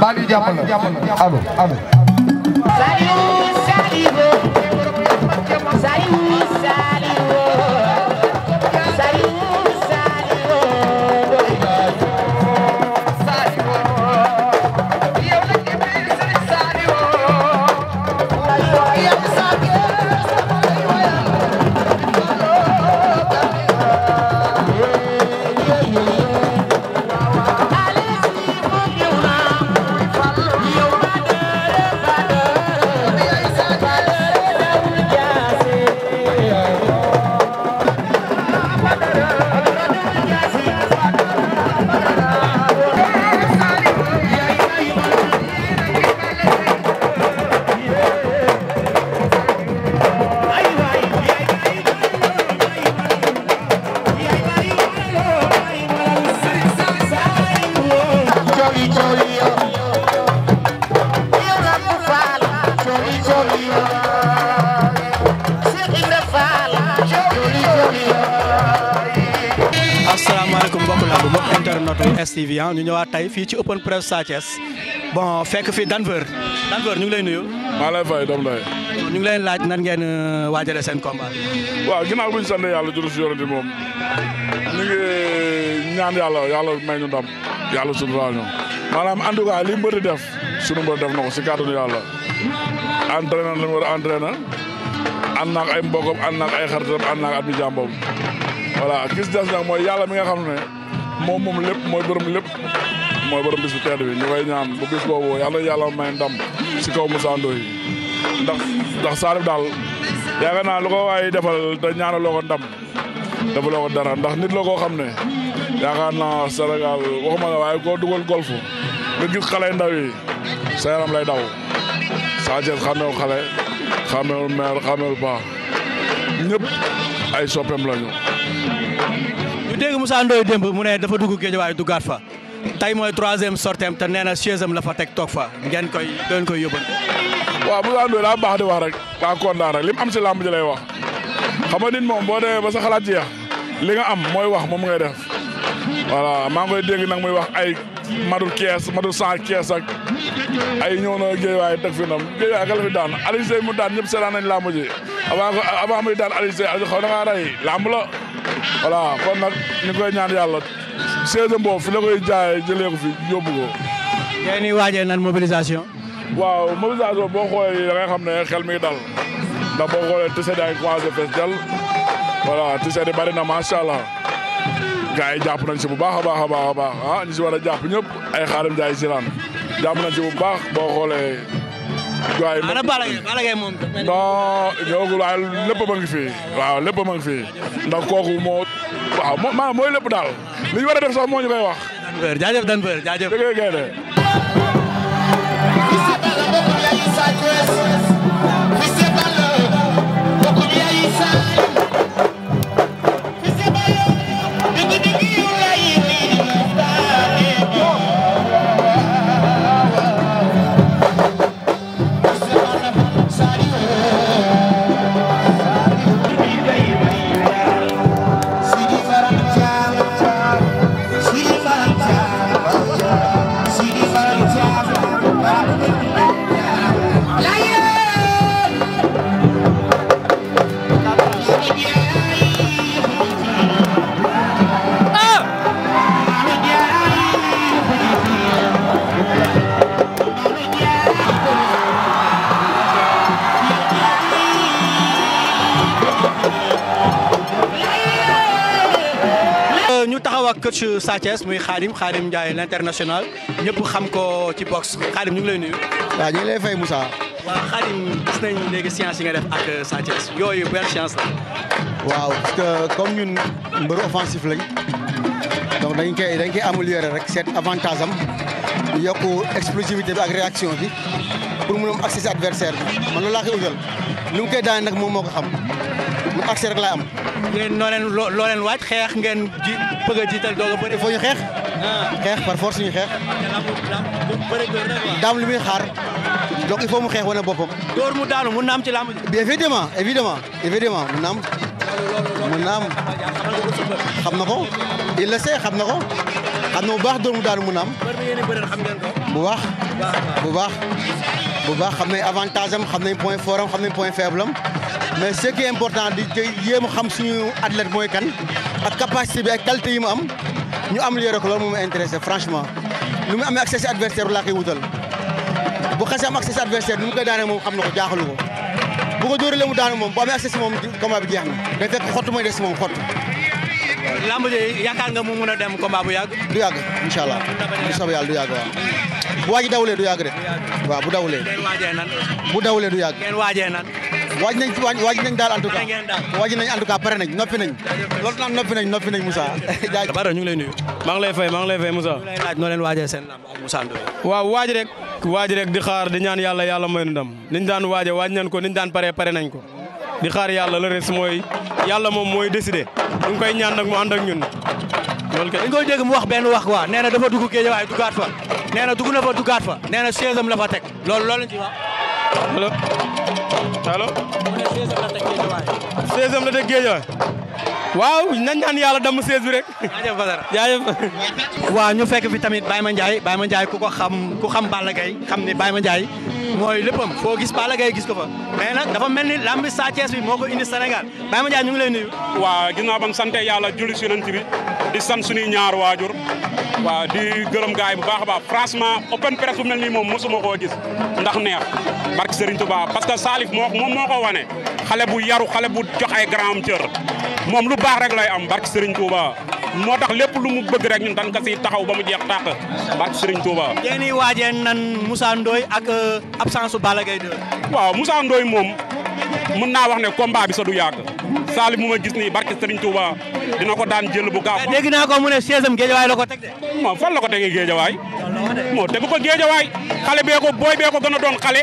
Bali jàppal allo allo asalaamaaleykum mbokk lamb mbokk internet STV ñu ñëwaat tey fii ci open press Sa Thiès bon fekk fi Danfeur ñu ngi lay nuyu. maa lay fay doom day ñu ngi leen laaj nan ngeen waajale seen combat. waaw ginnaaw bu ñu sant yàlla juru si yorante moom ñu ngi ñaan yàlla may ñu ndam yàlla suturaal ñu maanaam en tout cas li mbër di def sunu mbër def na ko si kàttanu yàlla entraîné na li mu war a entraîné ànd naak ay mbokam ànd naak ay xaritam ànd naak at mi jàmbam voilà gis des nag mooy yàlla mi nga xam ne moom lépp mooy borom bis bu tedd bi ñu koy ñaan bu bis boobu yàlla may ndam si kaw Moussa Ndoye ndax Salif daal yaakaar naa lu ko waaye defal te ñaanaloo ko ndam defaloo ko dara ndax nit la koo xam ne yaakaar naa Sénégal waxuma la waaye koo dugal golf nga gis xale ndaw yi sa yaram lay daw Sa Thiès xamewul xale xamewul maire xamewul paa ñëpp ay soppeem lañu. ñu dégg Moussa Ndoye démb mu ne dafa dugg Guédiawaye duggaat fa tey mooy 3e sortem te nee na 6e la fa teg toog fa ngeen koy yóbbante. waaw Moussa Ndoye daa baax di wax rek daa kontaan rek li mu am si làmb ji lay wax xam nga nit moom boo demee ba sa xalaat jeex li nga am mooy wax moom ngay def voilà maa ngi koy dégg nag muy wax ay madul 100 kees ak ay ñëw na Guédiawaye teg fi nam Guédiawaye ka la fi daan Alioune Seye mu daan ñëpp seetaan nañ làmb ji avant muy daan Alioune Seye xaw na ngaa rey làmb la voilà kon nag ñu koy ñaan yàlla 16e boobu fi la koy jaayee jëlee ko fi yóbbu ko. ngeen di waajee nan mobilisation. waaw mobilisation boo xoolee da ngay xam ne xel mi ngi dal ndax boo xoolee t-shirt yaa ngi commencé fees dell voilà t-shirt yi bari na macha allah gars yi jàpp nañ si bu baax a baax ah ñu si war a jàpp ñëpp ay xaarim jaay siraan jàpp nañ si bu baax boo xoolee. gars yi ana Balla Gaye moom. non ñëwagul waaye lépp ma ngi fi waaw lépp ma ngi fi ndax kooku moo waaw maanaam mooy lépp daal li ñu war a def sax moo ñu koy wax. jaajëf Danfeur jaajëf. dëgg gaynde ñu taxaw ak coach Sa Thiès muy Khadim Ndiaye l'international ñëpp xam ko ci boxe Khadim ñu ngi lay nuyu. waaw ñu ngi lay fay Moussa. waaw Khadim gis nañ léegi séance yi nga def ak Sa Thiès yooyu benn séance la. waaw parce que comme ñun mbëru offensif lañ donc dañ koy améliorer rek seet avantage am yokku explosivité bi ak réaction bi pour mun a am accès si adversaire bi man loolu laa koy utal nu mu koy daan nag moom moo ko xam man accès rek laay am. yéen loo leen waaj xeex ngeen bëgg a jiital doog a bëri. il faut ñu xeex. xeex par force ñu xeex. daam li muy xaar donc il faut mu xeex wane boppam. door mu daanu mun na am ci làmb ji. bien évidemment mun na am. mun na am xam na ko il le sait xam na ko xam na bu baax dóor mu daanu mun a am. bu baax. bu baax bu baax xam nañ avantage am xam nañ point fort am xam nañ point faible am mais ce qui est important di yéem a xam suñu athlète mooy kan ak capacité bi ak qualité yi mu am ñu amélioré ko loolu moom intéressé franchement nu mu amee accès si adversaire laa koy wutal bu xasee am accès si adversaire nu mu koy daanee moom xam na ko jaaxalu ko bu ko dóoralee mu daanu moom bu amee accès si moom combat bi jeex na day fekk xottu mooy des si moom xottu. lamb ji yaakaar nga mu mën a dem combat bu yàgg. du yàgg incha allah bu soobee yàlla du yàgg waaw bu waaj dawulee du yàgg de waaw bu dawulee. ngeen waajee nan. bu dawulee du yàgg. ngeen waajee nan. waaj nañ daal en tout cas waaj nañ en tout cas pare nañ noppi nañ loolu naan noppi nañ Moussa. jaajëf Bara ñu ngi lay nuyu. maa ngi lay fay Moussa. ñu lay laaj noo leen waajee seen lamb ak Moussa Ndoye. waaw waaj rek di xaar di ñaan yàlla may nu ndam niñ daan waaj nañ ko niñ daan pare nañ ko di xaar yàlla le reste mooy yàlla moom mooy décidé ñu ngi koy ñaan nag mu ànd ak ñun loolu kay. dañ koy dégg mu wax benn wax quoi nee na dafa dugg Guédiawaye duggaat fa nee na dugg na fa duggaat fa nee na 16e la fa teg loolu lañ ci wax. allo. mu ne 16e la teg Guédiawaye. 16e la teg Guédiawaye. waaw nañ ñaan yàlla damm 16 bi rek. jaajëf Badara jaajëf. waaw ñu fekk fi tamit Baye Mandiaye ku xam Balla Gaye xam ni Baye Mandiaye mooy léppam foo gis Balla Gaye gis ko fa mais nag dafa mel ni lambi Sa Thiès bi moo ko indi Sénégal Baye Mandiaye ñu ngi lay nuyu. waaw ginnaaw ban sante yàlla julli si yonent bi di sant suñuy ñaar waajur waaw di gërëm gaay bu baax a baax franchement open press bu mel nii moom mosuma koo gis ndax neex barke Serigne Touba parce que Salif moom moo ko wane xale bu yaru xale bu jox ay grand cër moom lu baax rek lay am barke Serigne Touba moo tax lépp lu mu bëgg rek ñun dañ ko siy taxaw ba mu jeex tàq barke Serigne Touba. yéen i waajee nan Moussa Ndoye ak absence su Balla Gaye 2. waaw Moussa Ndoye moom mën naa wax ne combat bi sa du yàgg Salif mu ma gis nii barke Serigne Touba dina ko daan jël bu gaaw. dégg naa ko mu ne 16e Guédiawaye la ko teg de. moom fan la ko tegee Guédiawaye moo tegu ko Guédiawaye xale bee ko booy bee ko gën a doon xale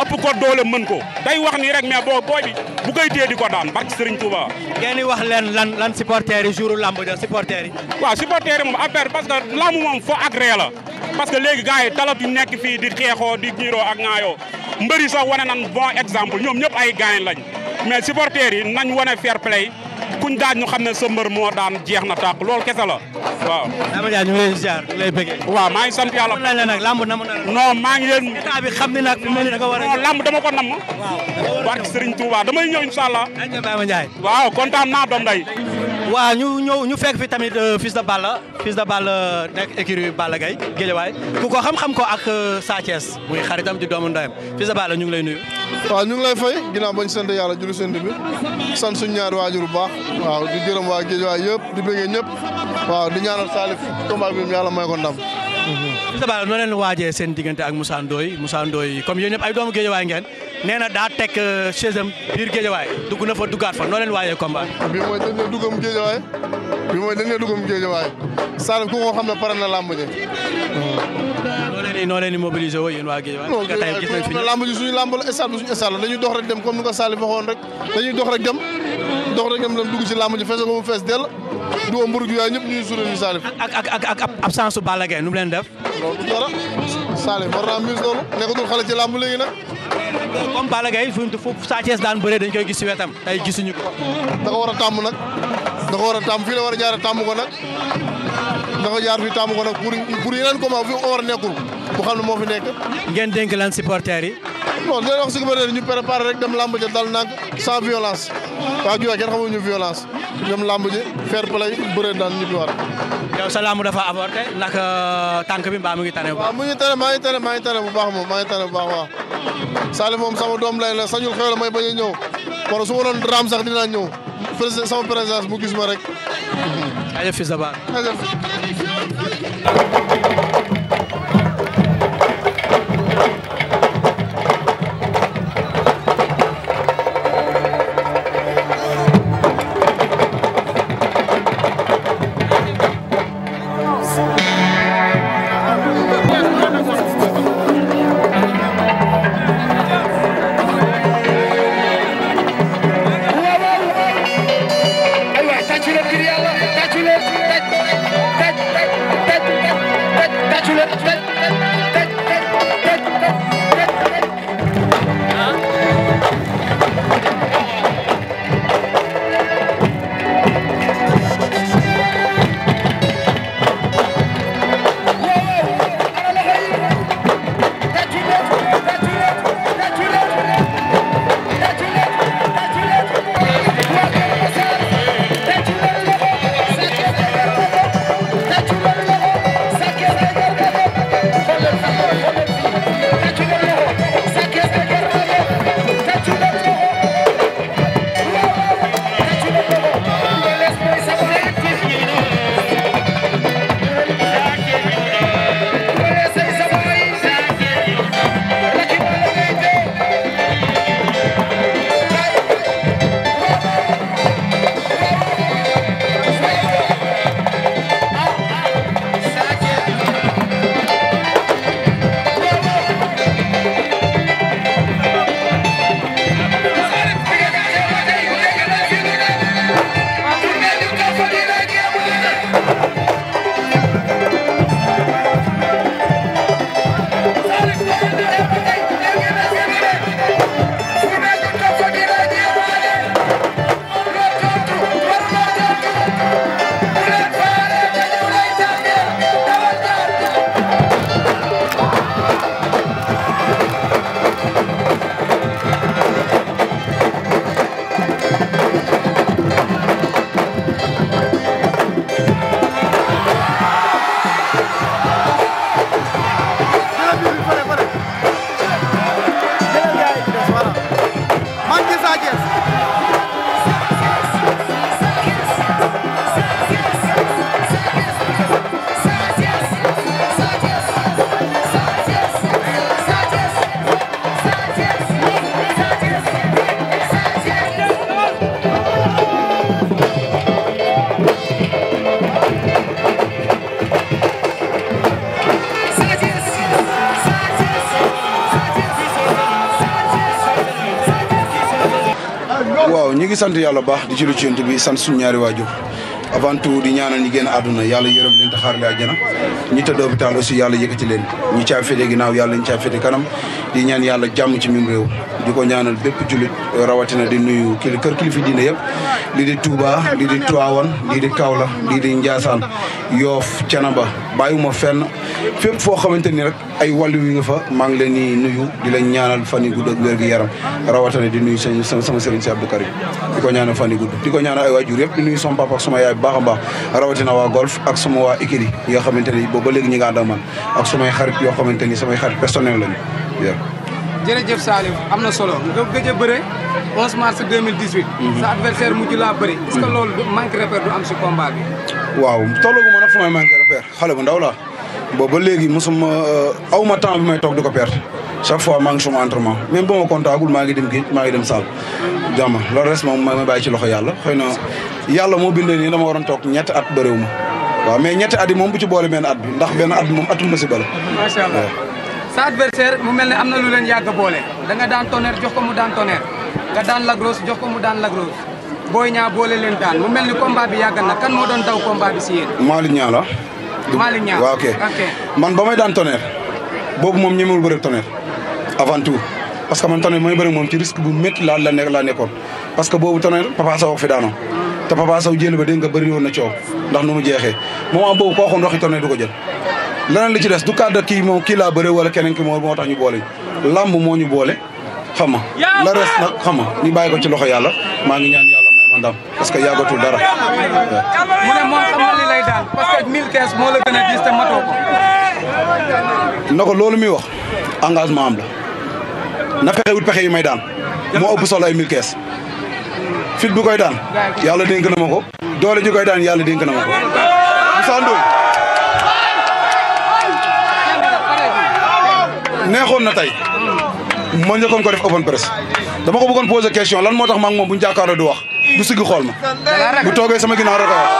ëpp ko doole mën ko day wax nii rek mais booy bi bu koy téye di ko daan barke Serigne Touba. ngeen di wax leen lan supporters yi jouru lamb ja supporters yi. waaw supporters yi moom affaire parce que lamb moom foo agréé la parce que léegi gars yi talatu nekk fii di xeexoo di giiroo ak ŋaayoo mbëri sax wane nan bon exemple ñoom ñëpp ay gaañ lañ mais supporters yi nañ wane fair play kuñ daaj ñu xam ne sa mbër moo daan jeex na tàq loolu kese la waaw. Dama Dia ñu ngi lay ziar ñu ngi lay bëggee. waaw maa ngi sant yàlla. nañ la nag lamb na non maa ngi leen. état bi xam ne nag fi mu ne da nga war a. non lamb dama ko namm. waaw barke Serigne Touba damay ñëw incha allah. dañ Baye Mandiaye. waaw kontaan naa doom day. waaw ñu fekk fi tamit Fils de Balla nekk écurie Balla Gaye Guédiawaye ku ko xam ko ak Sa Thiès muy xaritam di doomu ndeyam Fils de Balla ñu ngi lay nuyu. waaw ñu ngi lay fay ginnaaw bañ sant yàlla julli sant bi sant suñu ñaari waajur bu baax waaw di gërëm waa Guédiawaye yëpp di bëggee ñëpp waaw di ñaanal Salif combat bi yàlla may ko ndam. Fils de Balla noo leen waajee seen diggante ak Moussa Ndoye comme yéen ñëpp ay doomu Guédiawaye ngeen nee na daa teg chaise-am biir Guédiawaye dugg na fa duggaat fa noo leen waajee combat bi mooy dañ ne duggam Guédiawaye Salif ku ko xam ne pare na làmb ji. noo leen di mobiliser woo yéen waa Guédiawaye. non Guédiawaye làmb ji suñu làmb la stade bi suñu stade la dañuy dox rek dem comme ni ko Salif waxoon rek dañuy dox rek dem dugg ci làmb ji fees ko mu fees dell du woo mburu gi waaye ñëpp ñuy suuree ñu Salif. ak absence su Balla Gaye nu mu leen def. loolu du dara Salif war naa mis loolu nekkatul xale ci làmb léegi nag. comme Balla Gaye fu Sa Thiès daan bëree dañ koy gis ci wetam tey gisuñu ko. da ko war a tàmm nag da ko war a tàmm fii la war a jaar tàmm ko nag da ko jaar fii tàmm ko nag pour yeneen combat fi ko war a nekkul bu xam ne moo fi nekk. ngeen dénk lan supporters yi. non di leen wax supporters yi ñu préparé rek dem làmb ja dal nag sans violence waa Guédiawaye kenn xamuñu violence dem làmb ji fair play bëree daan ñu bi war. yow sa làmb dafa avorté ndax tànk bi mbaa mu ngi tane bu baax. waaw mu ngi tane maa ngi tane bu baax moom maa ngi tane bu baax waaw. Salif moom sama doom lay la sañul xew la may bañ a ñëw kon su ma doon raam sax dinaa ñëw sama présence mu gis ma rek. jaajëf Fils de Balla. ñu ngi sant yàlla baax di ci lu ci yonent bi sant suñu ñaari waajur avant tout di ñaanal ñi génn àdduna yàlla yërëm leen te xaar leen àjjana ñi tëdd hôpital aussi yàlla yëkkati leen ñi caa féete ginnaaw yàlla ñi caa féete kanam di ñaan yàlla jàmm ci mim réew di ko ñaanal bépp jullit rawatina di nuyu kër kilifa diine yëpp lii di Touba lii di Tivaouane lii di Kaolack lii di Ndiassane Yoff Thiénaba bàyyiwuma fenn fépp foo xamante ni rek ay wàllu wi nga fa maa ngi leen di nuyu di leen ñaanal fan yu gudd ak wér gu yaram rawatina di nuyu sama sëriñ si Abdou Karim di ko ñaanal fan yu gudd di ko ñaanal ay waajur yëpp di nuyu sama papa ak sama yaay baax a baax rawatina waa golf ak sama waa Ikiri yi nga xamante ni boobu ba léegi ñi nga ànd ak man ak samay xarit yoo xamante ni samay xarit personnel lañu jërëjëf Salif am na solo nga gëj a bëre 11 mars 2018. sa adversaire mujj laa bëri. est-ce que loolu manque repère du am si combat bi. waaw tollagu ma nag fu may manque repère xale bu ndaw laa boobu ba léegi mosuma aw ma temps bi may toog di ko perte chaque fois maa ngi suma entraînement même boo ma kontaagul maa ngi dem géej maa ngi dem salle jàmm loolu reste moom ma bàyyi ci loxo yàlla xëy na yàlla moo bindee nii dama waroon toog ñetti at bëréew ma waaw mais ñetti at yi moom bu ci boole benn at bi ndax benn at bi moom atum si bala. macha allah sa adversaire mu mel ne am na lu leen yàgg boole da nga daan Tonnerre jox ko mu daan Tonnerre nga daan Lac Rose jox ko mu daan Lac Rose Boy Niang boole leen daan mu mel ni combat bi yàgg na kan moo doon daw combat bi si yéen. Malick Niang la. Malick Niang waaw ok man ba may daan Tonnerre boobu moom ñemewul bëre Tonnerre avant tout parce que man Tonnerre mooy bëre moom ci risque bu métti laa nekkoon parce que boobu Tonnerre Papa Sow fi daanoo te Papa Sow jël ba dégg nga bëri woon na coow ndax nu mu jeexee moment boobu koo waxoon waxi Tonnerre du ko jël. leneen li ci des du cadre kii moom kii laa bëre wala keneen ki moo tax ñu boole lamb moo ñu boole xam nga la reste nag xam nga ñu bàyyi ko ci loxo yàlla maa ngi ñaan yàlla may ma ndam parce que yàggatul dara. mu ne moom xam na li lay daan parce que 1015 moo la gën a gis te matoo ko. na ko loolu muy wax engagement am la na fexe wut pexe yi may daan moo ëpp solo ay 1015 fit bi koy daan yàlla dénk na ma ko doole ji koy daan yàlla dénk na ma ko Moussa Ndoye neexoon na tey ma njëkkoon ko def open press dama ko bëggoon poser question lan moo tax ma ak moom bu ñu jàkkaarloo du wax du siggi xool ma bu toogee sama ginnaaw rek a wax.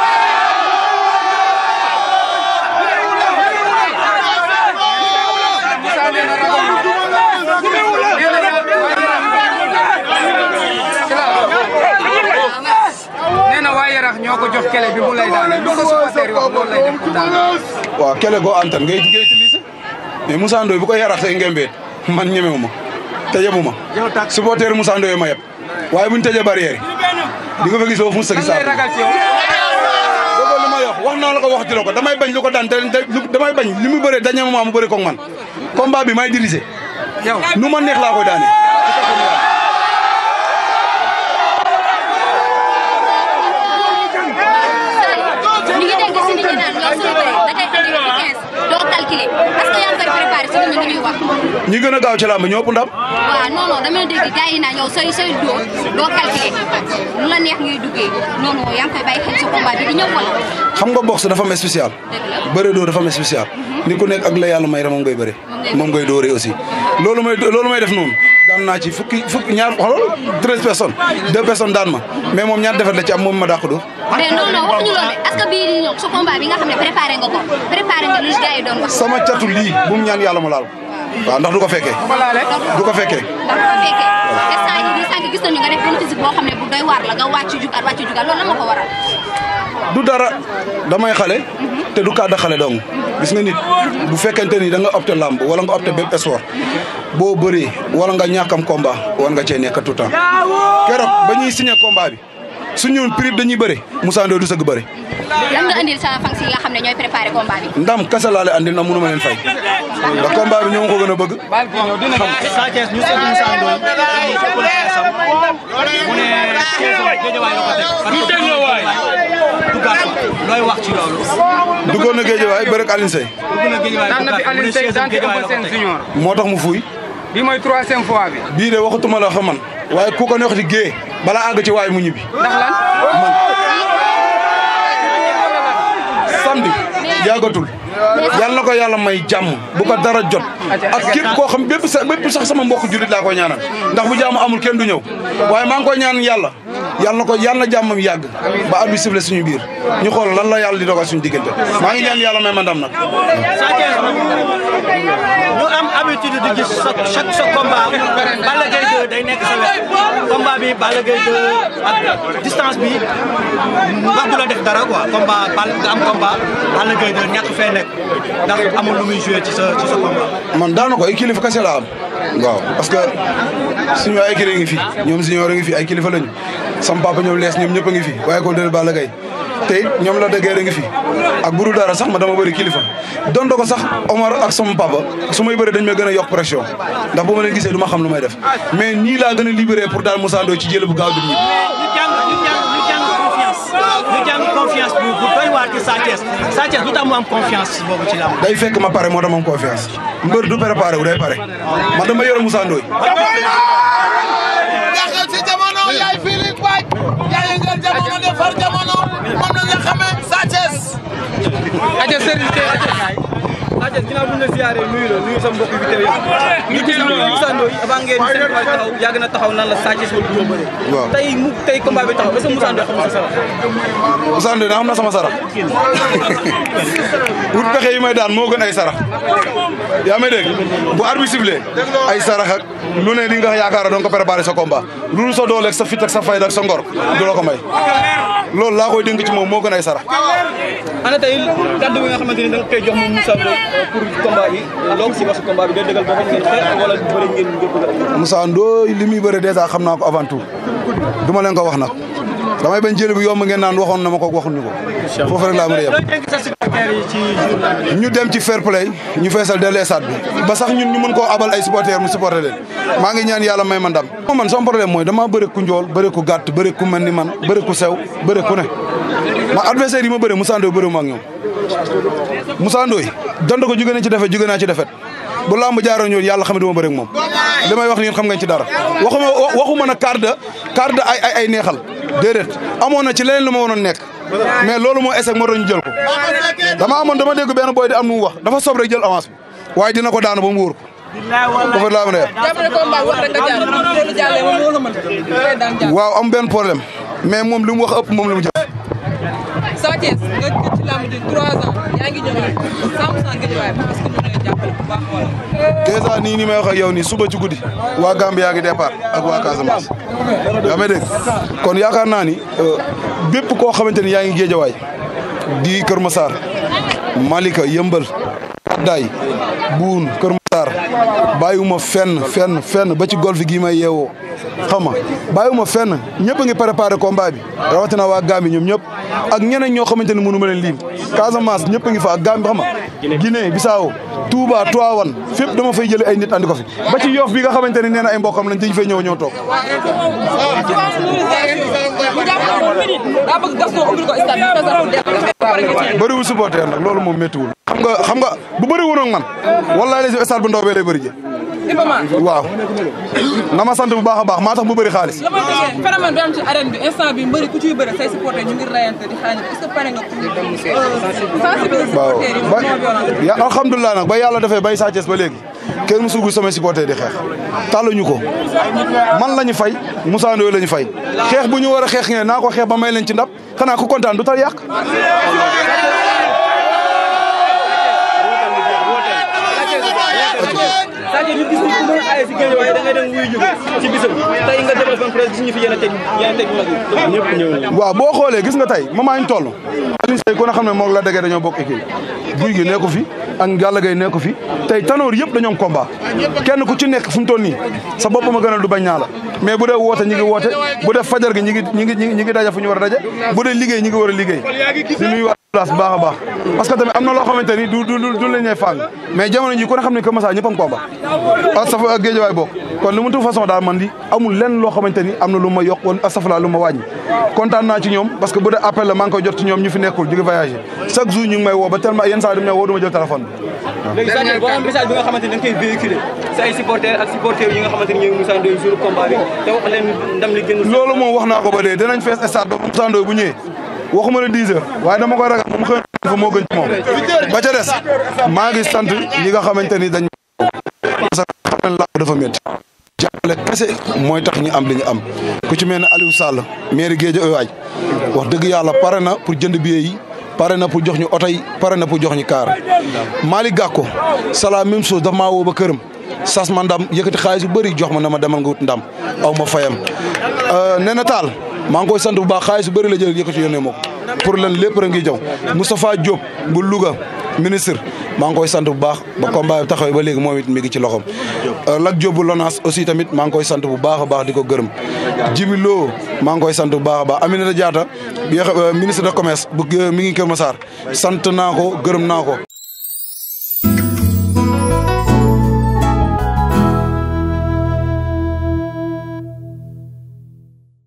nee na waa Yarax ñoo ko jox kele bi mu lay daane lu ko supporter wax loolu lay def pour daane. waaw kele goo antan ngay tilise mais Moussa Ndoye bu koy Yarax say ngembeet man ñemewu ma te yebu ma supporter Moussa Ndoye ma yeb waaye bu ñu tëjee barrière di nga fa gis foofu mu sëgg saa doogo li ma wax naa la ko waxati la ko damay bañ lu ko daan te damay bañ li mu bëree dañe moment mu bëri ko man combat bi may diriger nu ma neex laa koy daane ñi gën a gaaw ci làmb ñoo ëpp ndam. waaw non non dama dégg gars yi naa ñëw sooy doo calculer lu la neex ngay duggee non non yaa ngi koy bàyyi xel sa combat bi di ñëw wala. xam nga boxe dafa am spécial. bëre doo dafa am spécial. ni ku nekk ak la yàlla may moom ngay bëre. moom ngay dooree aussi. loolu may def noonu daan naa ci fukki ñaar xoolal 13 personnes 2 personnes daan ma mais moom ñaar defet la ci am moom ma dàq dóor. mais non non waxuñu loolu de est-ce que bii di ñëw sa combat bi nga xam ne préparé nga ko préparé nga lu gars yi doon wax. sama catu lii bu mu ñaan yàlla ma laal waaw ndax du ko fekkee. du ko fekkee. ndax du ko fekkee. instant yii nii sànq gis nañu nga def benn physique boo xam ne bu doy waar la nga wàcc jugaat loolu lan moo ko waral. du dara damay xale. te du cadre xale dong. gis nga nit bu fekkente ni da nga opté lamb wala nga opté bépp sport boo bëree wala nga ñàkkam combat war nga cee nekk tout temps keroog ba ñuy signé combat bi su ñëwoon prix dañuy bëre Moussa Ndoye du sëgg bëre. lan nga andil sa fans yi nga xam ne ñooy préparé combat bi. ndam kese laa leen andil na mënu ma leen fay ndax combat bi ñoo ngi ko gën a bëgg. Sa Thiès ñu seetlu Moussa Ndoye mu ne Géejawaay la ko teg looy wax ci loolu. duggoon na Géejawaay bëre ak Alioune Seye. daan na fi Alioune Seye daan fi Eumeu Sène Junior. moo tax mu fuuy. bii mooy 3e fois bi. bii de waxatuma la xam man waaye ku ko neex di géey balaa àgg ci waay mu ñibbi. ndax lan man samedi yàggatul yàlla na ko yàlla may jàmm bu ko dara jot ak képp koo xam bépp sax sama mbokk jullit laa koy ñaanal ndax bu jàmm amul kenn du ñëw waaye maa ngi koy ñaan yàlla yàlla na jàmmam yàgg ba at bi sifle suñu biir ñu xool lan la yàlla di dogal suñu diggante maa ngi ñaan yàlla may ma ndam nag. ñu am habitude di gis chaque combat Balla Gaye 2 day nekk sa wet combat bi Balla Gaye 2 ak distance bi wax du la def dara quoi combat nga am combat Balla Gaye 2 ñàkk fee nekk ndax amul lu muy joué ci sa combat. man daana ko ay kilifa kese la am waaw parce que suñu ay kilifa ngi fi ñoom junior a ngi fi ay kilifa lañu sama papa ñoom lees ñoom ñëpp a ngi fi waaye ko del Balla Gaye te it ñoom la dëggee ngi fi ak buru dara sax ma dama bëri kilifa donte ko sax Omar ak sama papa su may bëri dañ may gën a yokk pression ndax bu ma leen gisee du ma xam lu may def mais nii laa gën a libéré pour daal Moussa Ndoye ci jël bu gaaw bi ñi ñu jàng confiance bu doy waar ci Sa Thiès lu tax mu am confiance boobu ci lamb day fekk ma pare moo tax ma am confiance mbër du préparé wu day pare man dama yore Moussa Ndoye jaxal ci jamono yaay fili baaj yaay nga jamono defar jamono moom la nga xamee Sa Thiès aja Serigne Sa Thiès ginnaaw bu ñu la ziaré nuyu sa mbokk bi teew yëpp ñu gis Moussa Ndoye avant ngeen seen waay taxaw yàgg na taxaw naan la Sa Thiès wala du ma bëre tey combat bi taxaw est-ce que Moussa Ndoye xam na sa sarax Moussa Ndoye na xam na sama sarax wut pexe yi may daan moo gën ay sarax yaa may dégg bu arbitre sifflé ay sarax ak lu ne di nga yaakaar doon ko préparé sa combat loolu sa doole ak sa fit ak sa fayda ak sa ngor du la ko may loolu laa koy dénk ci moom moo gën ay sarax ana tey kaddu bi nga xamante ni da nga koy jox moom Moussa Ndoye pour combat bi loo si wax combat bi day dëggal boppam ngeen xeex wala bëri ngeen jëpp Moussa Ndoye li muy bëre dèjà xam naa ko avant tout du ma leen ko wax nag damay bañ jël bi yomb ngeen naan waxoon na ma ko waxuñu ko foofu rek laa mën a yem ñu dem ci fair play ñu feesal dellu stade bi ba sax ñun ñu mën koo abal ay supporters mu supporter leen maa ngi ñaan yàlla may ma ndam man sama problème mooy dama bëre ku njool bëre ku gàtt bëre ku mel ni man bëre ku sew bëre ku ne ma adversaire yi ma bëre Moussa Ndoye bëre ma ak ñoom Moussa Ndoye dond ko jóge na ci defet jóge naa ci defet bu lamb jaaroo ñoon yàlla xam ne du ma bëre ak moom li may wax nii xam nga ci dara waxuma na carte de ay neexal déedéet amoon na ci leneen lu ma waroon nekk mais loolu moo échec moo doon ñu jël ko dama dégg benn boy di am nu mu wax dafa sob rek jël avance bi waaye dina ko daanu ba mu wóor ko foofu laa mën a waaw am benn problème mais moom li mu wax ëpp moom li mu jël Sa Thiès nga ci lamb ji 3 ans yaa ngi ñëw 100% Guédiawaye parce que ñu ngi jàppale bu baax wala dèjà nii may wax ak yow nii suba ci guddi waa Gambie yaa ngi départ ak waa Casamance yaa may dégg kon yaakaar naa ni bépp koo xamante ni yaa ngi Guédiawaye di Kër Massar Malika Yëmbal Day Buun Kër Massar bàyyiwuma fenn ba ci golf gi may yeewoo xam nga bàyyiwuma fenn ñëpp a ngi préparé combat bi rawatina waa Gambie ñoom ñëpp ak ñeneen ñoo xamante ni mënu ma leen lim Casamance ñëpp a ngi fa ak Gambie xam nga Guinée Bissau Touba Tivaouane fépp dama fay jëlee ay nit andi ko fi ba ci Yoff bi nga xamante ne nee na ay mbokkam lañ te ñu fay ñëw toog. bëriwul supporter nag loolu moom méttiwul. xam nga bu bëriwul ak man wallaahi les stade bu ndaw bee lay bëri waaw na ma sant bu baax a baax maa tax bu bëri xaalis. phénomène bi am ci arène bi instant bi mbëri ku ciy bëri say supporter ñu ngi rayante di xaañ est-ce que pare nga pour sensibiliser supporter yi non violence. alhamdulilah nag ba yàlla defee bay Sa Thiès ba léegi kenn musul gu samay supporter di xeex tàlluñu ko man la ñu fay Moussa Ndoye la ñu fay xeex bu ñu war a xeex ngeen naa ko xeex ba may leen ci ndab xanaa ku kontaan du tal yàq. Sadio ñu gis ni ku mën a aaye si Guédiawaye da ngay dem wuyu jóge ci bisam tey nga defal fan presse gis ñu fi yenn teg mag yi ñëpp ñëw waaw boo xoolee gis nga tey moment ñu toll Alioune Seye ku ne xam ne moom la déggee dañoo bokk équipe guy gi nekku fi ak Galla Gaye nekku fi tey tanoor yëpp dañoo am combat kenn ku ci nekk fu mu toll nii sa bopp ma gënal du bañ naa la mais bu dee woote ñi ngi woote bu dee fajar gi ñi ngi daje fu ñu war a daje bu dee liggéey ñi ngi war a liggéey di nuyu waa place bu baax a baax parce que tamit am na loo xamante ni du la ñuy fàng mais jamono ji ku ne xam ne que Massa ñëpp am combat ak Guédiawaye bokk kon li mu tudd façon daal man di amul lenn loo xamante ni am na lu ma yokk woon astafurlah lu ma wàññi kontaan naa ci ñoom parce que bu dee appel la maa ngi koy jot ci ñoom ñu fi nekkul di voyager chaque jour ñu ngi may woo ba tellement yenn saa du may woo du ma jël téléphone bi léegi Sadio boo am message bi nga xamante ni da nga koy véhiculer sa ay supporters ak supporters yi nga xamante ni ñooy Moussa Ndoye jour combat bi te wax leen ndam li gën loolu moom wax naa ko ba dee dinañ fees stade ba Moussa Ndoye bu ñëwee waxuma la 10 heures waaye dama koy ragal moom xëy na fa moo gën ci moom ba ca des maa ngi sant ñi nga xamante ni dañ parce que xam nañ làmb dafa métti jàppale kese mooy tax ñu am li ñu am ku ci mel ne Aliou Sall maire Guédiawaye wax dëgg yàlla pare na pour jënd billet yi pare na pour jox ñu oto yi pare na pour jox ñu kaar Malick Gakou c'est la même chose dafa maa woo ba këram sas ma ndam yëkkati xaalis bu bëri jox ma na ma demal nga wut ndam aw ma fayam nee na taal maa ngi koy sant bu baax xaalis bu bëri la jël yëkkati yónnee ma ko pour lan lépp rek ngi jaw Moustapha Diop bu Louga ministre maa ngi koy sant bu baax ba combat bi taxawee ba léegi moom it mi ngi ci loxom Lat Diop bu Lonaas aussi tamit maa ngi koy sant bu baax a baax di ko gërëm Djibi Lo maa ngi koy sant bu baax a baax Aminata Diatta bi ministre de commerce bu mi ngi Kër Massar sant naa ko gërëm naa ko